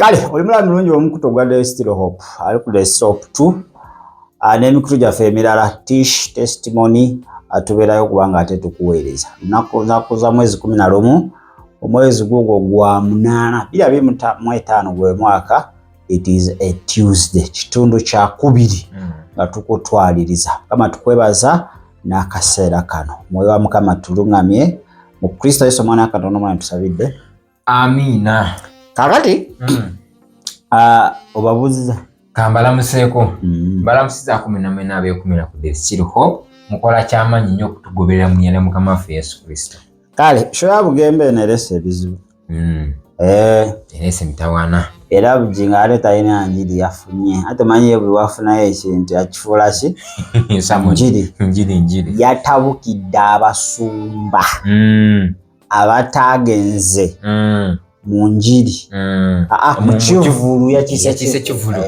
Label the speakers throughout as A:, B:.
A: Kale oli mulabi mulungi omukutu ogwa The Still Hope, ali ku The Still Hope 2 n'emikutu gyaffe emirala, Tish Testimony, tubeerayo kubanga ate tukuweereza. Lunaku za mwezi 11, omwezi gugwo gwa 8, 2025 gwe mwaka. It is a Tuesday, kitundu kya kubiri nga tukutwaliriza. Mukama tukwebaza n'akaseera kano. Mwoyo wa Mukama tuluŋŋamye mu Kristo Yesu omwana wa Katonda omwana tusabidde.
B: Amiina.
A: Kakati obabuuziza.
B: Kambalamuseeko. Mbalamusizaako mwena mwena abeekumira ku The Still Hope. Mukola kyamaanyi nnyo okutugoberera mu linnya lya Mukama waffe Yesu Kristo.
A: Kale show ya Bugembe eno erese ebizibu.
B: Erese mitawaana.
A: Era Bugingo ate talina njiri yafunye, ate manyi buli wafunayo ekintu yakifuula ki? Njiri.
B: Njiri, njiri.
A: Yatabukidde abasumba abataagenze mu njiri. Mu kivulu yakiise.
B: Yakiise kivulu.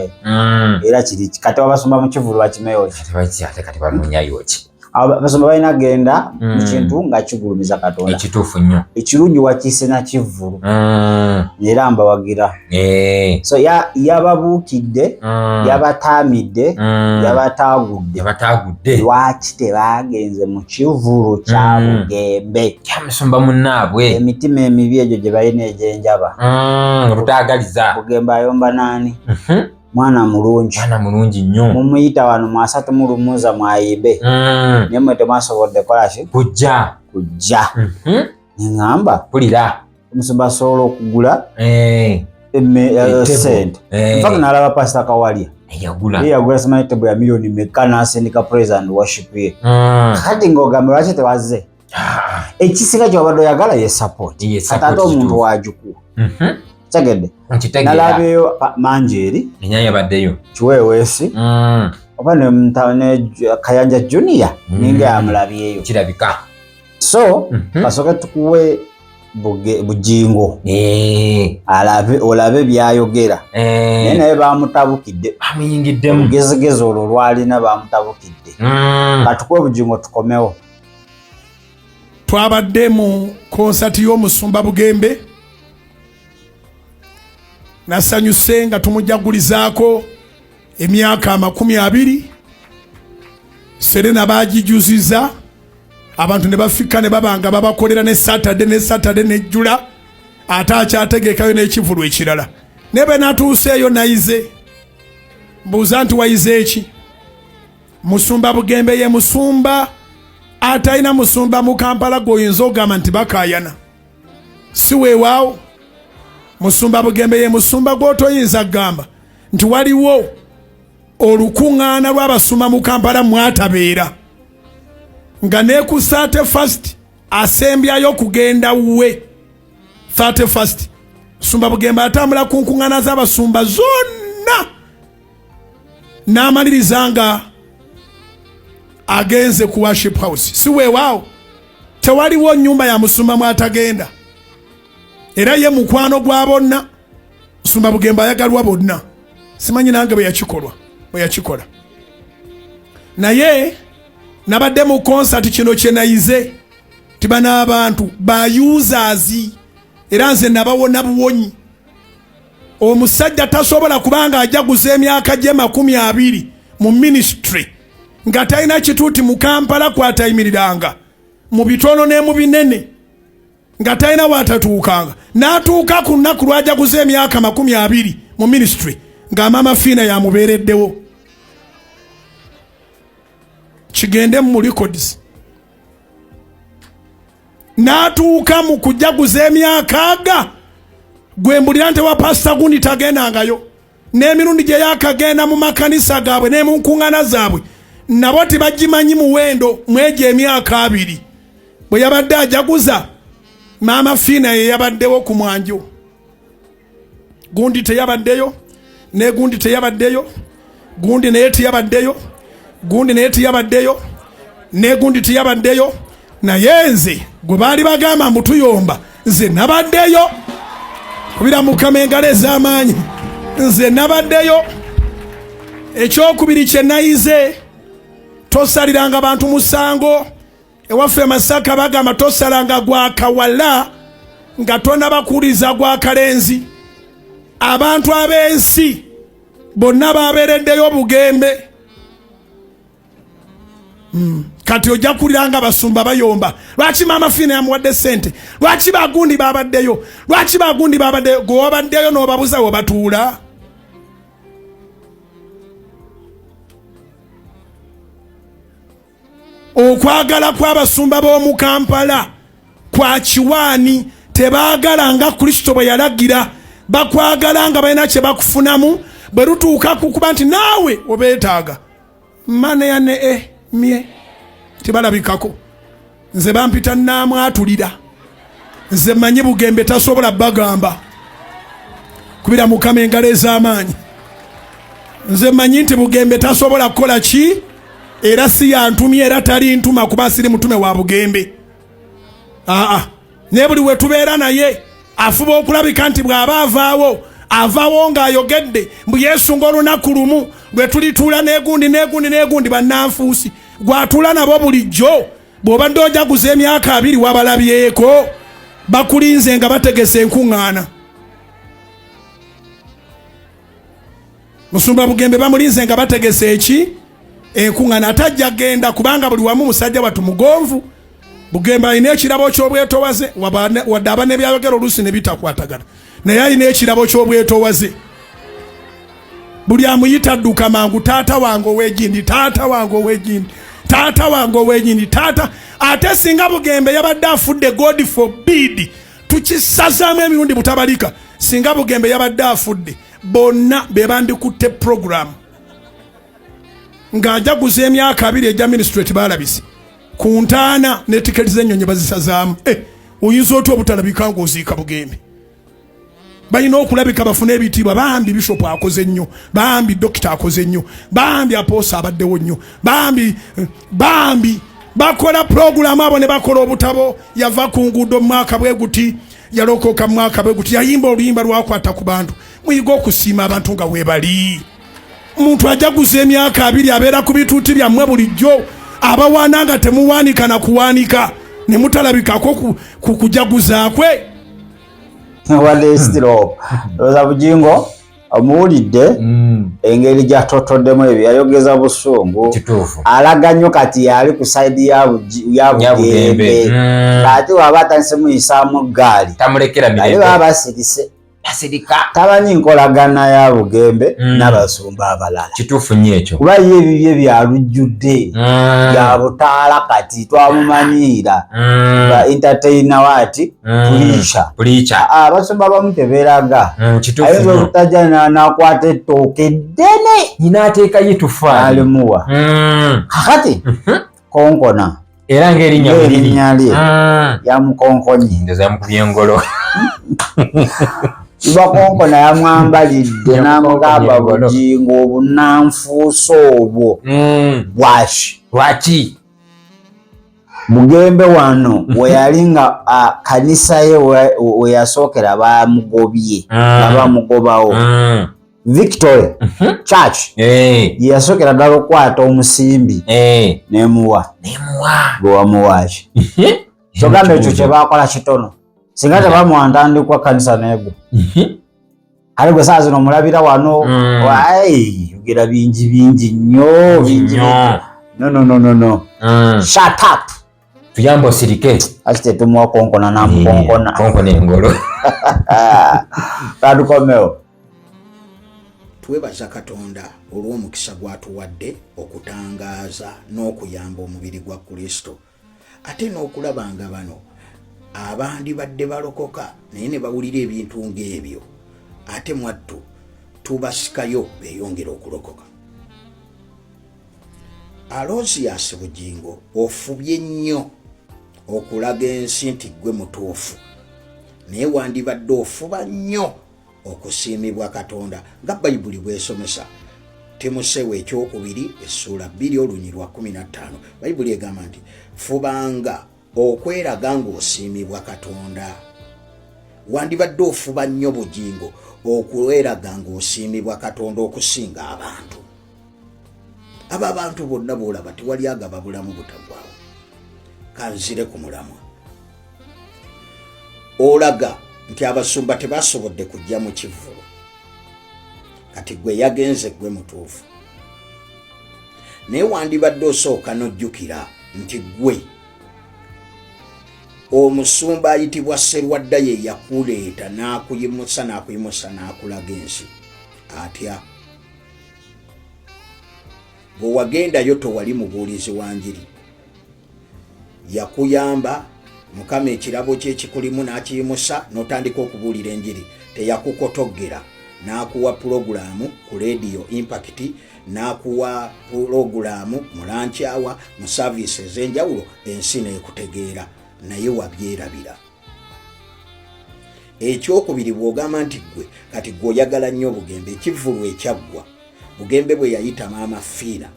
A: Era kiri kati abasumba mu kivulu bakimeyo ki?
B: Ate kati banoonyayo ki?
A: Abasumba balina genda mu kintu nga kigulumiza Katonda.
B: Ekituufu nnyo.
A: Ekirungi wakiise na kivulu. Era mbawagira. So yababuukidde, yabataamidde, yabataagudde.
B: Yabataagudde.
A: Lwaki tebagenze mu kivulu kya Bugembe?
B: Kyamusumba munnaabwe.
A: Emitima emibi egyo gye balina egy'enjaba.
B: Obutaagaliza.
A: Bugembe ayomba naani? Mwana mulungi.
B: Mwana mulungi nnyo.
A: Mumuyita wano mu 31 mwayimbe. Naye mmwe temwasobodde kola ki?
B: Kujja.
A: Kujja. Neŋŋamba.
B: Mpulira.
A: Omusumba asobola okugula sente. In fact n'alaba Pastor Kawalya.
B: Yagula.
A: Ye yagula simanyi table ya miliyoni meka n'asindika praise and worship ye. Kati ng'ogamba lwaki tewazze? Ekisinga ky'obadde oyagala ye support.
B: Ye
A: Kati ate
B: support
A: omuntu
B: kituufu.
A: wagikuwa. Tegedde.
B: Nkitegeera.
A: Nalabyeyo Manjeeri.
B: Enya yabaddeyo.
A: Kiweeweesi. Oba ne Kayanja Junior. Ninga yamulabyeyo.
B: Kirabika.
A: So, kasooke tukuwe Bugingo. Alabe, olabe byayogera. Naye naye bamutabukidde.
B: Bamuyingiddemu.
A: Olugezigezi olwo lwalina bamutabukidde. Katukuwe Bugingo tukomewo.
C: Twabadde mu konsati y'omusumba Bugembe. Nasanyuse nga tumujagulizaako emyaka 20. Serena baagijuziza, abantu ne bafika ne babanga babakolera ne Saturday ne Saturday nejjula, ate akyategekayo n'ekivulu ekirala. Ne bwe natuuseeyo nayize, mbuuza nti wayize eki? Musumba Bugembe ye musumba atalina musumba mu Kampala gw'oyinza okugamba nti bakaayana. Si weewaawo. Musumba Bugembe ye musumba gw'otoyinza kugamba nti waliwo olukuŋŋaana lw'abasumba mu Kampala mwatabeera, nga ne ku 31st asembyayo kugenda we 31st. Musumba Bugembe atambula ku nkuŋŋaana z'abasumba zonna n'amaliriza nga agenze ku worship house. Si weewaawo, tewaliwo nnyumba ya musumba mw'atagenda, era ye mukwano gwa bonna. Musumba Bugembe ayagalwa bonna, simanyi nange bwe yakikola. Naye nabadde mu concert, kino kye nayize nti bano abantu ba users, era nze nabawona buwonyi. Omusajja tasobola kubanga ajaguza emyaka gye 20 mu ministry nga talina kituuti mu Kampala kwatayimiriranga mu bitono ne mu binene, nga talina waatatuukanga, n'atuuka ku nnaku lw'ajaguza emyaka 20 mu ministry nga Maama Fiina yamubeereddewo. Kigende mu records. N'atuuka mu kujaguza emyaka aga gwe mbulira nti wa Pastor gundi tagendangayo, n'emirundi gye yakagenda mu makanisa gaabwe ne mu nkuŋŋaana zaabwe nabo tebagimanyi muwendo mwegyo emyaka 20. Bwe yabadde ajaguza, Maama Fiina ye yabaddewo ku mwanjo, gundi teyabaddeyo, ne gundi teyabaddeyo, gundi naye teyabaddeyo, gundi naye teyabaddeyo, ne gundi teyabaddeyo. Naye nze gwe baali bagamba mbu tuyomba, nze nabaddeyo. Kubira Mukama engalo ez'amaanyi, nze nabaddeyo. Ekyokubiri kye nayize, tosaliranga bantu musango. Ewaffe Masaka bagamba tosalanga gwa kawala nga tonabakuliza gwa kalenzi. Abantu ab'ensi bonna babeereddeyo Bugembe. Kati ojja kuwulira nga basumba bayomba, lwaki Maama Fiina yamuwadde sente, lwaki bagundi babaddeyo, lwaki bagundi babaddeyo? Gwe wabaddeyo n'obabuza we batuula. Okwagala kw'abasumba b'omu Kampala kwa kiwaani, tebaagala nga Kristo bwe yalagira, bakwagala nga balina kye bakufunamu. Bwe lutuuka ku kuba nti naawe obeetaaga maneya ne e mye tebalabikako. Nze bampita naamwatulira, nze manyi Bugembe tasobola bagamba kubira Mukama engalo ez'amaanyi. Nze manyi nti Bugembe tasobola kukola ki, era si yantumye era tali ntuma, kuba siri mutume wa Bugembe. Aa, naye buli we tubeera naye afuba okulabika nti bw'aba avaawo, avaawo ng'ayogedde mbu yeesunga olunaku lumu lwe tulituula n'egundi n'egundi n'egundi. Bannanfuusi gw'atuula nabo bulijjo, bw'obadde ojaguza emyaka 20, wabalabyeko? Bakulinze nga bategese enkuŋŋaana. Musumba Bugembe bamulinze nga bategese eki enkuŋŋaana, ate ajja genda kubanga buli wamu musajja wattu mugonvu. Bugembe alina ekirabo ky'obwetowaze, wadde aba nebyayogera oluusi ne bitakwatagana, naye alina ekirabo ky'obwetowaze. Buli amuyita adduka mangu, taata wange ow'egindi, taata wange ow'egindi, taata wange ow'egindi, taata. Ate singa Bugembe yabadde afudde, God forbid, tukisazaamu emirundi butabalika, singa Bugembe yabadde afudde, bonna be bandikutte program ng'ajaguza emyaka 20 egya ministry tebalabise ku ntaana, ne tiketi z'ennyonyi bazisazaamu. Eh, oyinza otya obutalabika ng'oziika Bugembe? Balina okulabika bafune ebitiibwa. Bambi bishopu akoze nnyo, bambi dokita akoze nnyo, bambi apostle abaddewo nnyo, bambi bambi. Bakola puroguramu abo ne bakola obutabo, yava ku nguudo mu mwaka bwe guti, yalokoka mu mwaka bwe guti, yayimba oluyimba lwakwata ku bantu. Muyiga okusiima abantu nga weebali. Omuntu ajaguza emyaka 20 abeera ku bituuti byammwe bulijjo, abawaana nga temuwaanika na kuwaanika, ne mutalabikako ku kujaguza kwe.
A: Wadde still ndowooza Bujingo omuwulidde engeri gyatotoddemu ebyo, yayogeza busungu.
B: Kituufu.
A: Alaga nnyo kati yali ku side ya
B: Bugembe.
A: Bugembe. Ate waba atandise muyisaamu gaali,
B: tamulekera
A: ali
B: mirembe.
A: baba basirise.
B: Asirika.
A: Tamanyi nkolagana ya Bugembe n'abasumba abalala.
B: Kituufu nnyo ekyo.
A: Kuba ye ebibye byalujjudde, bya butaala, kati twamumanyiira ba entertainer waati, preacher.
B: Preacher.
A: Abasumba abamu tebeeraga.
B: Kituufu
A: Ayinza
B: nnyo.
A: obutajja n'akwata ettooke eddene
B: Nyina ateekayo etufaali.
A: n'alimuwa. Kakati konkona
B: Era ng'erinnya bwe liri.
A: Ng'erinnya lye. Yamukonkonye.
B: Ndowooza yamukubye engolo.
A: Ibakonkona yamwambalidde n'amugamba,
B: engolo.
A: Bugingo, obunanfuusi obwo bwaki?
B: Lwaki?
A: Bugembe wano we yali nga kanisa ye we yasookera bamugobye, nga bamugobawo. Victory Church ye yasookera ddala okukwata omusimbi nemuwa.
B: Nemuwa.
A: Gwe wamuwaaki? Kyogamba ekyo kye bakola kitono, singa tebamuwa ntandikwa kanisa negwo. Ale gwe saa zino omulabira wano. Ai, yogera bingi bingi nnyo, bingi.
B: Nnyo.
A: No, no, no, no, no. Shut up.
B: Tuyambe osirike.
A: Ati tetumuwa konkona namukonkona.
B: Konkona engolo.
A: Katukomewo.
D: Twebaza Katonda olw'omukisa gw'atuwadde okutangaaza n'okuyamba omubiri gwa Kristo, ate n'okulaba nga bano abandibadde balokoka naye ne bawulira ebintu ng'ebyo, ate mwattu tubasikayo beeyongere okulokoka. Aloysius Bugingo, ofubye nnyo okulaga ensi nti ggwe mutuufu, naye wandibadde ofuba nnyo okusiimibwa Katonda nga Bayibuli bwesomesa. Timoseewo ekyokubiri essuula 2 olunyi lwa 15, Bayibuli egamba nti fubanga okweraga ng'osiimibwa Katonda. Wandibadde ofuba nnyo, Bugingo, okweraga ng'osiimibwa Katonda okusinga abantu abo. Abantu bonna boolaba tewali agaba bulamu butagwawo. Kanzire ku mulamwa. Olaga nti abasumba tebasobodde kujja mu kivvulu. Kati gwe yagenze gwe mutuufu, naye wandibadde osooka n'ojjukira nti gwe omusumba ayitibwa Serwadda ye yakuleeta n'akuyimusa n'akuyimusa n'akulaga ensi. Atya bwe wagendayo tewali mubuulizi wa njiri, yakuyamba Mukama ekirabo kye ekikulimu n'akiyimusa n'otandika okubuulira enjiri. Teyakukotoggera n'akuwa pulogulaamu ku leediyo Impact, n'akuwa pulogulaamu mu lankyawa mu saaviisi ez'enjawulo, ensi n'ekutegeera, naye wabyerabira. Ekyokubiri, bw'ogamba nti ggwe kati ggwe oyagala nnyo Bugembe, ekivvulu ekyaggwa Bugembe bwe yayita Maama Fiina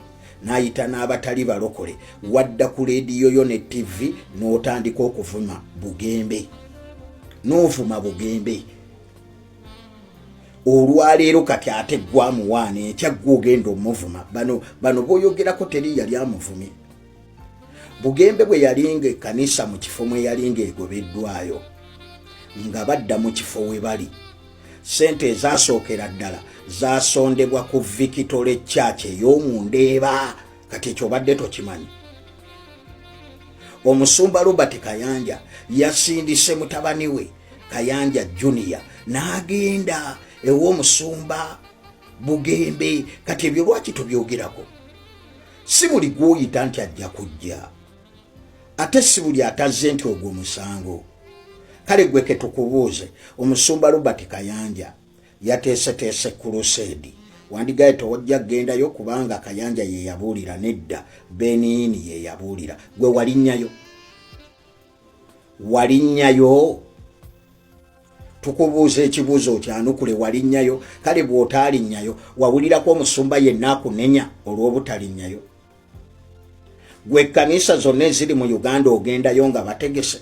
D: n'ayita n'abatali balokole, wadda ku leediyo yo ne ttivi n'otandika okuvuma Bugembe, n'ovuma Bugembe. Olwaleero kati ate gwamuwaana, enkya gwe ogenda omuvuma. Bano bano boyogerako teri yali amuvumye. Bugembe bwe yalinga ekkanisa mu kifo mwe yalinga egobeddwayo nga badda mu kifo we bali, ssente ezasookera ddala zasondebwa ku Victory Church ey'omundeeba. Kati ekyo obadde tokimanyi. Omusumba Robert Kayanja yasindise mutabani we Kayanja Junior n'agenda ew'omusumba Bugembe. Kati ebyo lwaki tobyogerako? Si buli gwoyita nti ajja kujja, ate si buli atazze nti ogwo musango. Kale gwe ketukubuuze, omusumba Robert Kayanja yateeseteese kuluseedi, wandigaye tewajja kugendayo kubanga Kayanja ye yabuulira? Nedda, Beniini ye yabuulira. Gwe walinnyayo? Walinnyayo? Tukubuuza ekibuuzo okyanukule, walinnyayo? Kale bw'otaalinnyayo, wawulirako omusumba yenna akunenya olw'obutalinnyayo? Gwe ekkanisa zonna eziri mu Uganda ogendayo nga bategese,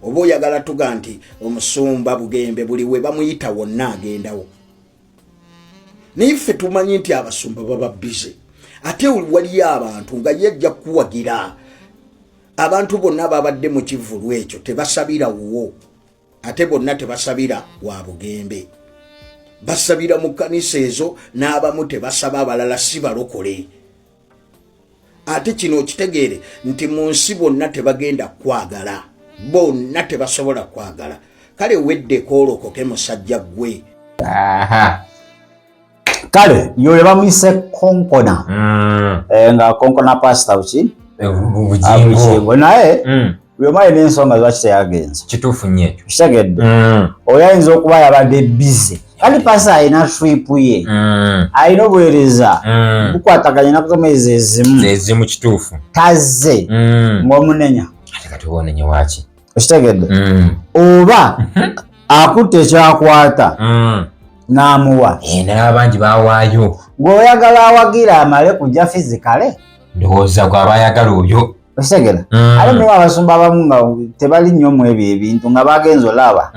D: oba oyagala tuga nti omusumba Bugembe buli we bamuyita wonna agendawo? Naye ffe tumanyi nti abasumba baba bize, ate waliyo abantu nga ye ajja kukuwagira. Abantu bonna babadde mu kivvulu ekyo tebasabira wuwo, ate bonna tebasabira wa Bugembe, basabira mu kkanisa ezo, n'abamu tebasaba, abalala si balokole. Ate kino okitegeere nti mu nsi bonna tebagenda kwagala, bonna tebasobola kwagala. Kale weddeko olokoke, musajja ggwe.
A: Kale yoyo bamuyise Konkona, nga Konkona pasita buki?
B: Bugingo.
A: Naye buli omu alina ensonga lwaki teyagenze.
B: Kituufu nnyo ekyo.
A: Kitegedde? Oyo ayinza okuba yabadde busy, kandi pasita alina trip ye, alina obuweereza bukwataganye naku z'omwezi ezimu.
B: Ezimu, kituufu.
A: Tazze, ng'omunenya?
B: Ate kati oba onenya waki?
A: Okitegedde? Oba akutte ekyakwata n'amuwa.
B: Eh, naye abangi bawaayo.
A: Ng'oyagala awagira amale kujja physically?
B: Ndowooza gwe aba ayagala oyo.
A: Okitegera? Ate mulimu abasumba abamu nga tebali nnyo mu ebyo ebintu, nga bagenza olaba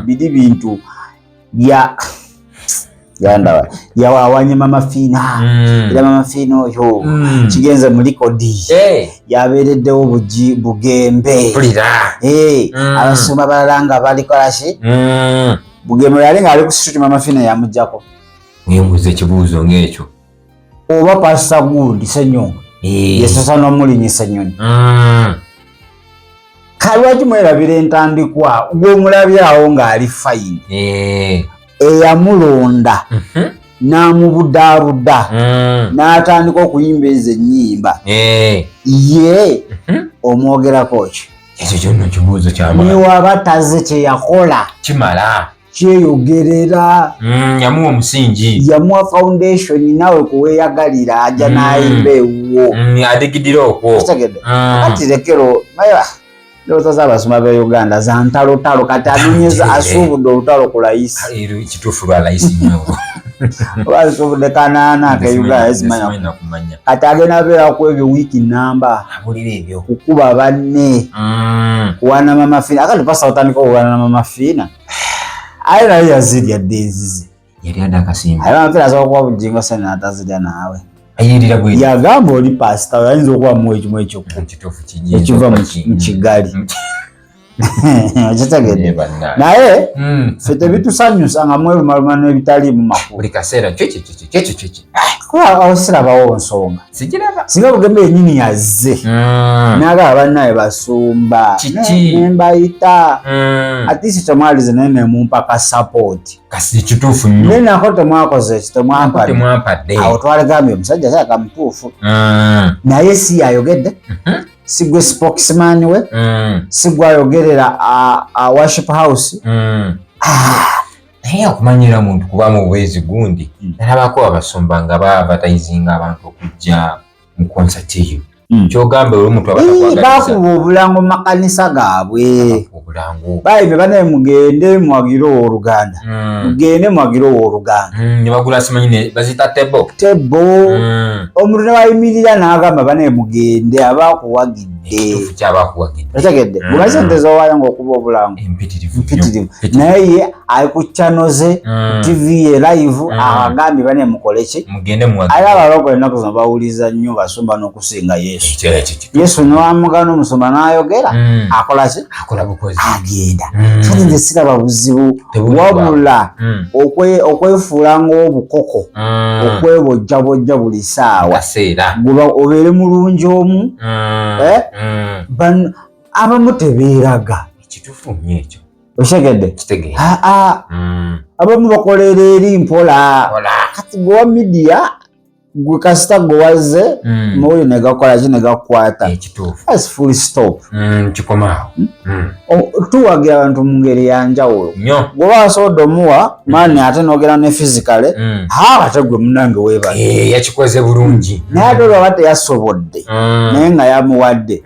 A: biri bintu bya yandaba yawawanye Mama Fiina, era Mama Fiina oyo kigenze mu likodi, yabeereddewo bugi Bugembe.
B: Mpulira.
A: Eh, abasumba balala nga balikolaki? Bugembe yali nga ali ku street, Mama Fiina yamugjako.
B: Weebuuza ekibuuzo ng'ekyo.
A: Oba pasita gundi Senyonga yesasa n'omulinyisa ennyonyi. Kalwaki mwerabira entandikwa? Gw'omulabyawo ng'ali fine, eyamulonda n'amubudaabuda n'atandika okuyimba ezo ennyimba, ye omwogerako ki?
B: Ekyo kyonno kibuuzo kyamaanyi.
A: Niwaba taze, kyeyakola
B: kimala.
A: Kyeyogerera.
B: Yamuwa omusingi.
A: Yamuwa foundation, nawe kuweyagalira ajja n'ayimba ewuwo.
B: Adigidira okwo.
A: Kitegedde? Kati lekero maya ndowooza z'abasumba b'e Uganda za ntalotalo. Kati anonyeza, asuubudde olutalo ku layisi.
B: Ero kituufu, lwa layisi nnyo.
A: Oba asuubudde kanaana ake Uganda, simanya.
B: Simanyi nakumanya.
A: Kati agenda beera ku ebyo wiiki namba,
B: Abulira ebyo.
A: kukuba banne, kuwana Mama Fiina. Akati pasa otandika okuwana na Mama Fiina, aye naye yazirya dde ezize.
B: Yali adde akasimba.
A: Aye Mama Fiina asobola kuba Bujingo sene atazirya naawe.
B: Ayirira bwe.
A: Yagamba oli pasita, ayinza okuba muwa ekimu ekyokka
B: Kituufu kijinza
A: ekiva
B: okuba
A: mu Kigali. Okitegedde? Naye ffe tebitusanyusa nga mwerumaluma n'ebitaliimu makulu
B: buli kaseera. Kiki?
A: Kuba awo sirabawo nsonga.
B: Sigiraba.
A: Singa Bugembe yennyini yazze nagaba, bannaye basumba,
B: Kiki?
A: nembayita, atisi temwalize naye nemumpaka support.
B: Kasi kituufu nnyo.
A: Naye nako temwakoze eki, temwampadde.
B: Temwampadde.
A: Awo twaligambye omusajja kyaka mutuufu, naye si yayogedde, si gwe spokesman we, si gwe ayogerera a worship house.
B: Naye okumanyira muntu kuba mu bwezi gundi, nalabako abasumba nga baadvertisinga abantu okujja mu konsati eyo. Kyogamba oli omuntu aba takwagaliza.
A: Bakuba obulango mu makanisa gaabwe.
B: Obulango.
A: Bayimbe, banaye mugende mwagire owooluganda, mugende mwagire owooluganda.
B: Ne bagula simanyi ne bazita table.
A: Table. Omuntu ne wayimirira n'agamba, banaye mugende, aba akuwagidde.
B: Ekituufu kyabakuwagidde.
A: Otegedde? Guma sente zowaayo ng'okuba obulango
B: Empitirivu nnyo.
A: mpitirivu.
B: Mpitirivu.
A: Naye ye ali ku channel ze, TV ye live, agambye bane mukole ki?
B: Mugende muwagire.
A: Aye abalokole ennaku zino bawuliza nnyo basumba n'okusinga Yesu.
B: Ekyo ekyo kituufu.
A: Yesu newamugana omusumba n'ayogera, akola ki?
B: Akola bukozi.
A: Agenda. Kati nze siraba buzibu.
B: Tebuli.
A: Wabula okwefuula ng'obukoko, okwebojjabojja buli saawa,
B: Kaseera.
A: guba obeere mulungi omu. Eh? Abamu tebeeraga.
B: Ekituufu nnyo ekyo.
A: Okitegedde?
B: Kitegeera.
A: Aa, abamu bakolera eri mpola.
B: Kola.
A: Kati gwe wa media, gwe kasita gwe wazze, mawulire ne gakola ki? Ne gakukwata.
B: Ekituufu.
A: That's full stop.
B: Kikomaawo.
A: Tuwagira abantu mu ngeri ya njawulo.
B: Nnyo.
A: Gweoba wasobodde omuwa maani ate n'ogenda ne physically, haa, ate gwe munange weebale.
B: Eh, yakikoze bulungi.
A: Naye ate olwaba teyasobodde, naye nga yamuwadde,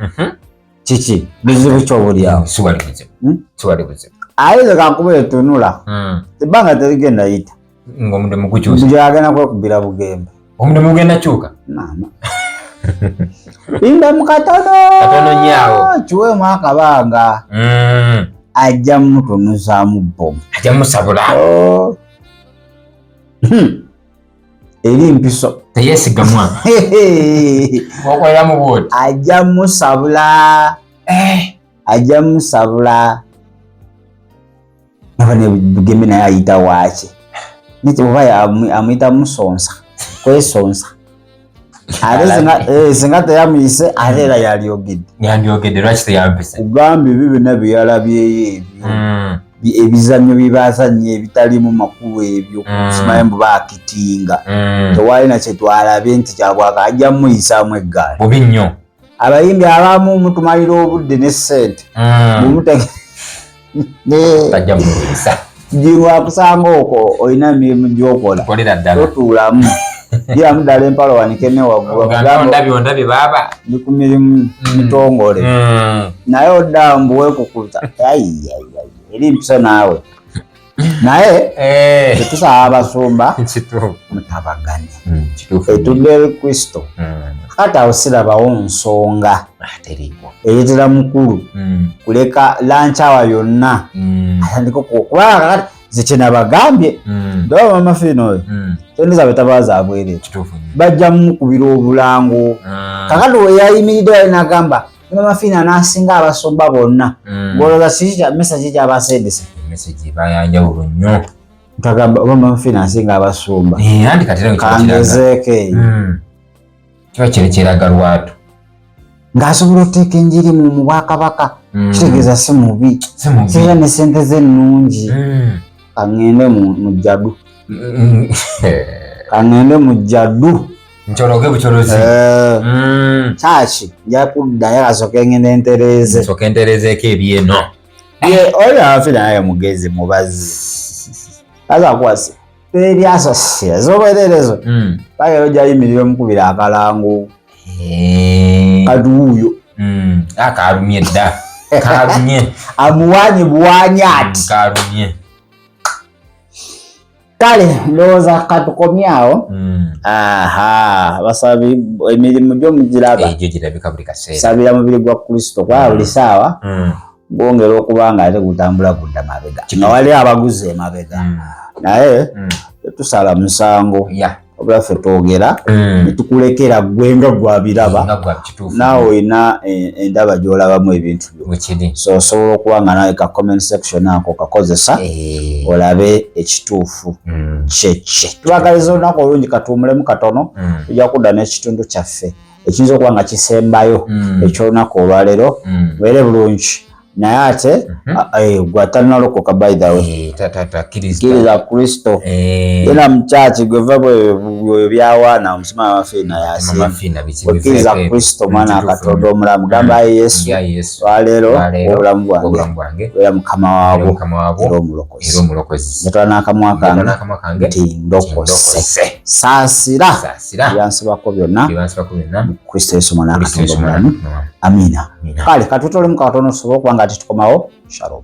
A: kiki buzibu kyobulyawo?
B: Siwali buzibu. Siwali buzibu.
A: Aye nze kankuba etunula, ebbanga terigenda yita
B: Ng'omulimu gukyusa.
A: Gyagenda kwekubira Bugembe.
B: Omulimu gugenda kyuka.
A: Maama, linda mukatono.
B: Katono nnyo awo.
A: Kiweemu akabanga, ajja mutunuzaamu bomu.
B: Ajja musabula.
A: Oh. Eri mpiso.
B: Teyesigamwa okoleramu bwoti.
A: Ajja musabula.
B: Eh.
A: Ajja musabula. Naba ne Bugembe naye ayita waaki nti oba amuyita musonsa kwesonsa, ate singa teyamuyise, ate era yalyogedde.
B: Yandyogedde, lwaki teyampise?
A: Kugamba ebyo byonna byeyalabyeyo ebyo, ebizannyo byebazannya ebitalimu makulu ebyo, simanyi mbu baakitinga, tewali nakye twalabye nti kyabwaka. Ajja muyisaamu eggaali.
B: Bubi nnyo.
A: Abayimbi abamu mutumalira obudde ne ssente.
B: Tajja muyisa.
A: Lwakusanga okwo olina emirimu gyokola.
B: Kolera ddala.
A: Totuulamu, giramu ddala empalo, wanike ne waggulu.
B: Ogamba, ondabye, ondabye baaba.
A: Ndi ku mirimu mitongole. Naye odda mbu weekukuta. Ayi, eri mpisa naawe. Naye
B: Eh,
A: tetusaba abasumba
B: kituufu.
A: mutabagane.
B: Kituufu.
A: Etudde eri Kristo. Kati awo sirabawo nsonga
B: Ah, teriiwo.
A: ereetera mukulu kuleka lankyawa yonna, atandika kubanga kakati ze kyenabagambye, ndaba Mama Fiina oyo, sente zaabwe taba zabwereere.
B: Kituufu nnyo.
A: Bajja mukubira obulango. Kakati we yayimiridde wali nagamba Mama Fiina n'asinga abasumba bonna, ng'olowooza kiki message kyabasendese?
B: Message eba yanjawulo nnyo.
A: Ntagamba oba Mama Fiina asinga abasumba.
B: Eh, anti kati era kiba kiraga.
A: Kangezeeko eyo.
B: Kiba kiri kyeraga lwatu.
A: Ng'asobola okuteeka enjiri mu bwakabaka, kitegeeza si mubi.
B: Si mubi.
A: Kitegeeza ne sente ze ennungi. Kaŋŋende mu jjadu. Kaŋŋende mu jjadu.
B: Nkyologe bukyolozi.
A: Eh, kyaki nja kuddayo, kasooke ngende ntereeze.
B: Nsooke ntereezeeko ebyeno.
A: Ye oyo afi naye mugezi mubazi aza kuwasa teryasasira zobererezo. Paka ojja yimirira omukubira akalango.
B: Eh.
A: Kati wuuyo.
B: Ah, kalumye dda, kalumye.
A: Amuwanye buwanyi ati.
B: Kalumye.
A: Kale ndowooza katukomyawo. Aha, basabi emirimu gyo mugiraba.
B: Egyo girabika buli kaseera.
A: Sabira mubiri gwa Kristo kubanga buli saawa gwongera okuba nga ate gutambula gudda mabega, nga wali abaguze emabega, naye tetusala musango. Wabula ffe twogera netukulekera gwe nga gwabiraba, naawe olina endaba gy'olabamu ebintu byo, so osobola okuba nga nawe ka comment section ako kakozesa eh. olabe ekituufu mm. kyekye. Tubagaliza olunaku olungi, katuwumulemu katono, tujja kudda n'ekitundu kyaffe ekiyinza okuba nga kisembayo ekyolunaku olwaleero. Mubeere bulungi, naye ate eh, gwe atanalokoka, by the way,
B: eh,
A: kkiriza Kristo,
B: eh.
A: genda mu kyaki, gweva bwe byawaana omusima amafiina yasikkiriza Kristo mwana wa Katonda omulamu, gamba ayi Yesu, lwaleero obulamu bwange era mukama waabwo era omulokozi, netwala n'akamwa kange nti ndokose, saasira byansibako byonna mu Kristo Yesu mwana wa Katonda omulamu, amiina. Kale katutolemu katono tusobole okuba nga tetukomawo. Shalom.